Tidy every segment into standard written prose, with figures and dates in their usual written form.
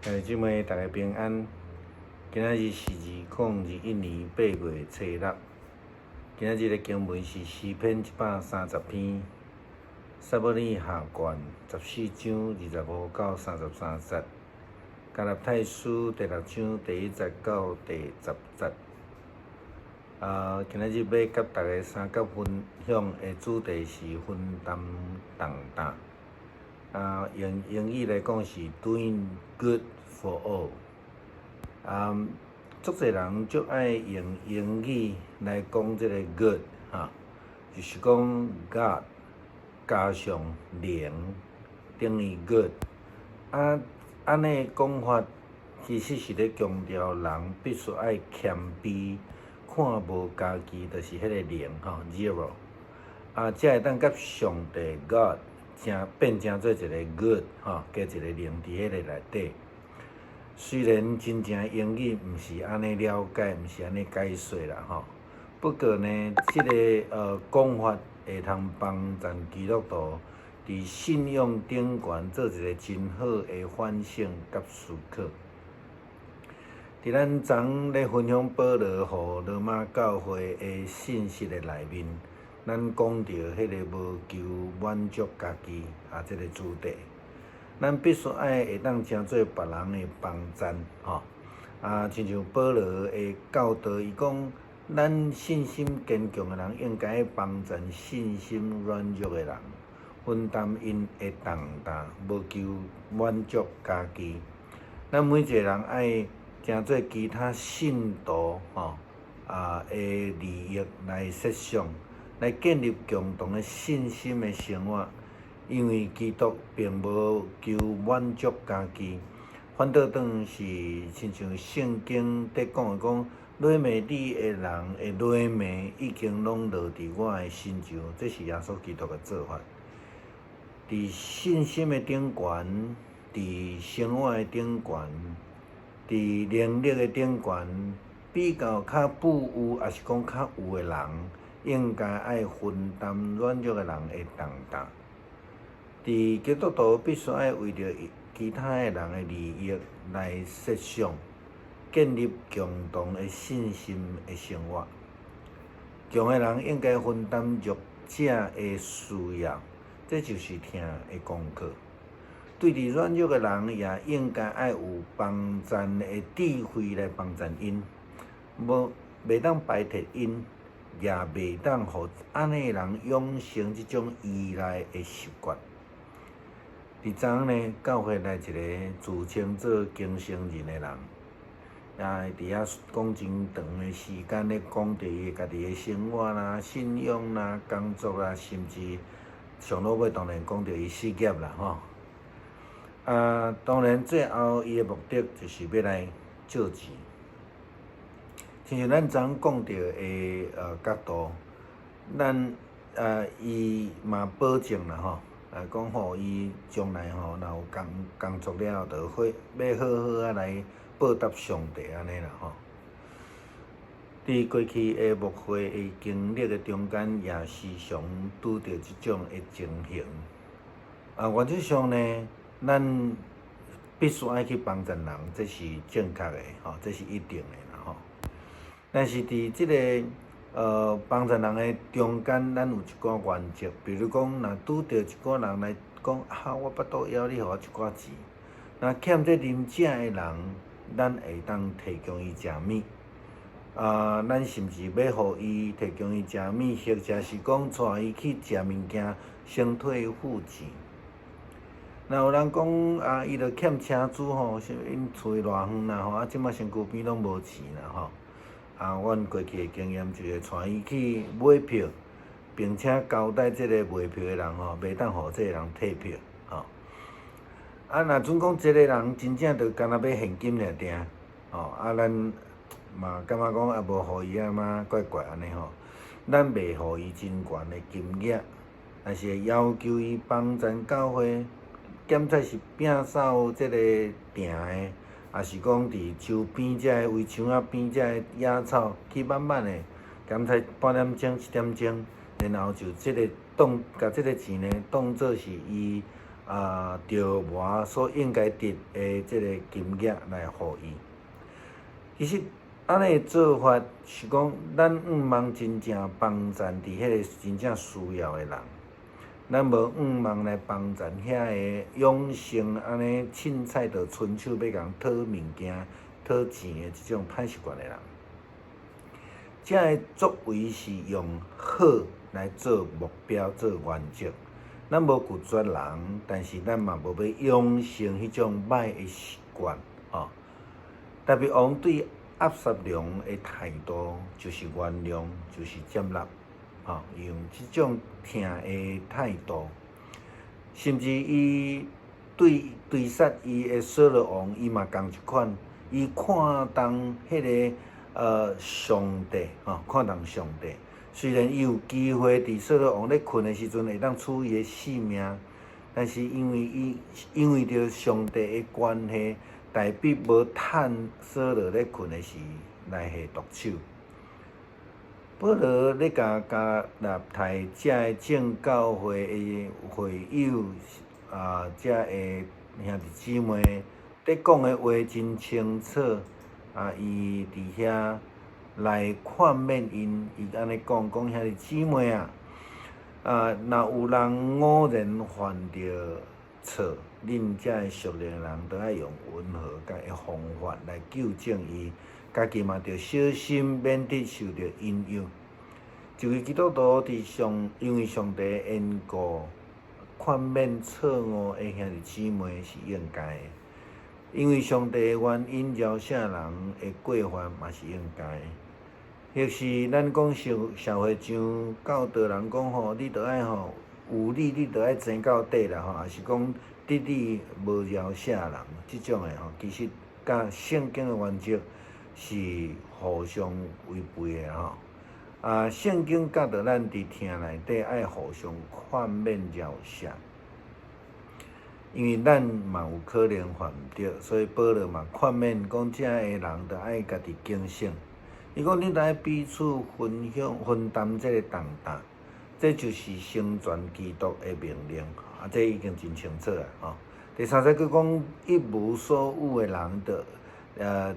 兄弟姊妹，大家平安。今仔日是2021年8月初六。今仔日的經文是詩篇130篇，撒母耳下卷14章25到33節，加拉太書第六章第一節到第十節。啊，今仔日欲佮大家相佮分享的主題是分擔重擔。啊，用英語來講是 Doing good for all。啊，足濟人足愛用英語來講這个 good 哈，就是講 God 加上零等於 good。啊，按呢講法其實是咧強調人必須愛謙卑，看無家己就是彼个零吼 zero。啊，才會當佮上帝 God 成變成做一个 good 吼，加一个零佇彼个內底。雖然真正英語毋是按呢了解，毋是按呢解說啦吼。不過呢，這个講法會通幫助基督徒佇信仰頂懸做一个真好的反省佮思考。佇咱昨咧分享保羅予羅馬教會的信息的內面，咱講著彼个無求滿足家己啊，這个主題。咱必須愛會當成做別人的幫贊，吼啊，親像保羅的教導，伊講，咱信心堅強的人應該幫贊信心軟弱的人，分擔𪜶的重擔，無求滿足家己。咱每一个人愛成做其他信徒吼啊的利益來設想，來建立共同的信心的生活。因為基督並無求滿足家己，反倒轉是親像聖經佇講的講，憐憫你的人的憐憫已經攏落佇我的身上，這是耶穌基督的做法。佇信心的頂懸，佇生活的頂懸，佇能力的頂懸，比較較富有，抑是講較有的人，應該愛分擔軟弱的人的重擔。佇基督徒必須愛為著其他的人的利益來設想，建立共同的信心的生活。強的人應該分擔弱者的需要，這就是疼的功課。對佇軟弱的人，也應該愛有幫贊的智慧來幫贊𪜶，無袂當排斥𪜶，也袂當予按呢的人養成這種依賴的習慣。佇昨昏呢，教會來一个自稱做更生人的人，也佇遐講真長的時間咧，講著伊家己的生活啦、信仰啦、工作啦，甚至上落尾當然講著伊失業啦吼。啊，當然最後伊的目的就是欲來借錢。親像咱昨昏講著的角度，咱伊嘛保證啦吼。啊，講吼，伊將來吼，若有工作了後，就會欲好好仔來報答上帝按呢啦吼。佇過去的牧會的經歷的中間，也時常拄著這種的情形。啊，原則上呢，咱必須愛去幫助人，這是正確的吼，這是一定的啦吼。但是佇這个幫助人的中間，咱有一寡原則，比如講，若拄著一寡人來講啊，我腹肚枵，你予我一寡錢。若欠這啉食的人，咱會當提供伊食物。啊，咱甚至欲予伊提供伊食物，或者是講帶伊去食物件，先替伊付錢。若有人講啊，伊著欠車資吼，是𪜶厝偌遠啦吼，啊，這擺身軀邊攏無錢啦吼。啊，阮過去的經驗就是帶伊去買票，並且交代這個賣票的人吼，袂當予這个人退票，吼。啊，若準講這个人真正就干焦欲現金爾爾，吼，啊，咱嘛感覺講啊，無予伊啊嘛怪怪按呢吼。咱袂予伊真懸的金額，但是會要求伊幫贊教會，檢查是摒掃這个埕的。抑是講佇樹邊遮个圍牆仔邊遮个野草去慢慢的檢查半點鐘、一點鐘，然後就這个當共這个錢呢當做是伊啊，著無所應該得的這个金額來予伊。其實按呢做法是講，咱向望真正幫贊佇彼个真正需要的人，咱無向望來幫贊遐个養成按呢凊彩就伸手欲共討物件、討錢的這種歹習慣的人。這个作為是用好來做目標、做原則。咱無拒絕人，但是咱嘛無欲養成彼種歹的習慣，吼。大衛王對押沙龍的態度就是原諒，就是接納，吼，用這種疼的態度，甚至伊對追殺伊的掃羅王，伊嘛仝一款，伊看重彼个上帝，吼，看重上帝。雖然伊有機會佇掃羅王咧睏的時陣會當取伊的性命，但是因為伊因為著上帝的關係，大衛無趁掃羅咧睏的時來下毒手。保羅咧共加拉太遮的眾教會的會友啊，遮的兄弟姊妹，咧講的話真清楚，啊，伊佇遐來勸勉𪜶，伊按呢講，講兄弟姊妹啊，啊，若有人偶然犯著錯，恁遮的屬靈人著愛用溫和佮方法來糾正伊，家己嘛著小心，免得受著引誘。一位基督徒佇上，因為上帝的緣故，勸勉錯誤的兄弟姊妹是應該的。因為上帝的原因饒赦人的過犯嘛是應該的。或是咱講社社會上教導人講吼，你著愛吼有理，你著愛爭到底啦吼，抑是講得理無饒赦人，這種的吼，其實佮聖經的原則是互相違背的吼。啊，聖經教導咱佇疼內底愛互相勸勉饒赦，因為咱嘛有可能犯毋著，所以保羅嘛勸勉講，遮的人著愛家己警醒。伊講恁著愛彼此分享、分擔這个重擔，這就是成全基督的命令。啊，這已經真清楚啊！吼，第三節閣講一無所有的人，著啊，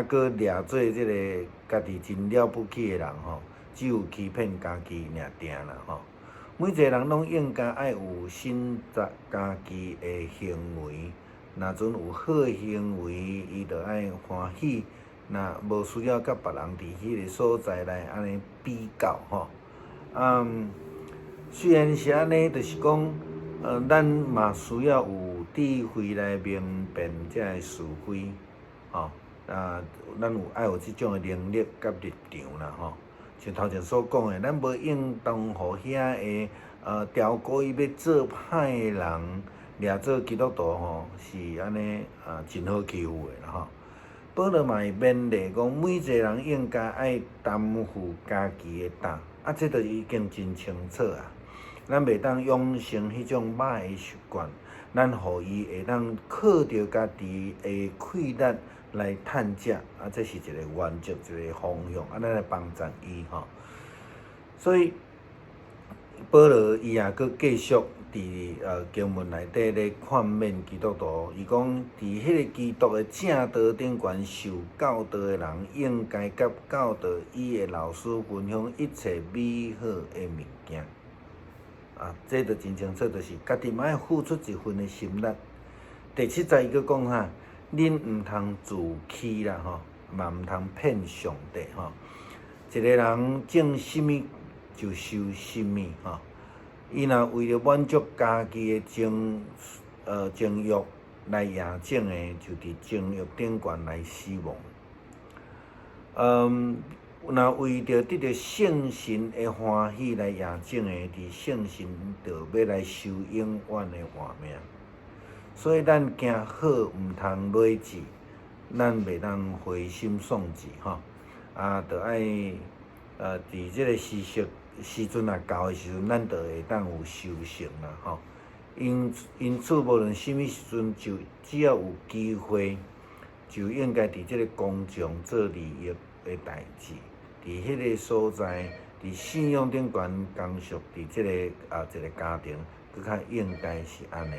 閣掠做這个家己真了不起的人吼，只有欺騙家己爾定啦吼。每一个人攏應該愛有審查家己的行為，若陣有好的行為，伊著愛歡喜。若無需要佮別人佇彼个所在來按呢比較吼。嗯，雖然是按呢，就是講，咱嘛需要有智慧來明辨這个是非，吼。啊，咱有愛有這種的能力佮立場啦，吼。像頭前所講的，咱無應當予遐个刁故意欲做歹的人掠做基督徒吼，是按呢啊，真好欺負的啦吼。保羅嘛會勉勵講，每一个人應該愛擔負家己的擔，啊，這就已經真清楚啊。咱袂當養成彼種歹的習慣，咱予伊會當靠著家己的氣力來趁食，啊，這是一個原則，一個方向，啊，咱來幫贊伊吼。所以保羅伊也閣繼續佇經文內底咧勸勉基督徒，伊講佇彼个基督的正道頂懸受教導的人，應該佮教導伊的老師分享一切美好的物件。啊，這就真清楚，就是家己嘛愛付出一份的心力。第七節伊閣講啥？恁毋通自欺啦吼，嘛毋通騙上帝吼。一个人種啥物就收啥物吼。伊若為著滿足家己的情欲來野種的，就佇情欲頂懸來死亡。若為著得著聖神的歡喜來野種的，佇聖神就欲來收永遠的活命。所以咱行好毋通累志，咱袂當灰心喪志吼。啊，著愛佇這个時節時陣若到的時陣，咱就會當有收成啦吼。因此，無論啥物時陣，就只要有機會，就應該佇這个公眾做利益的代誌。佇彼个所在，佇信仰頂懸工作，佇這个啊一个家庭，閣較應該是按呢。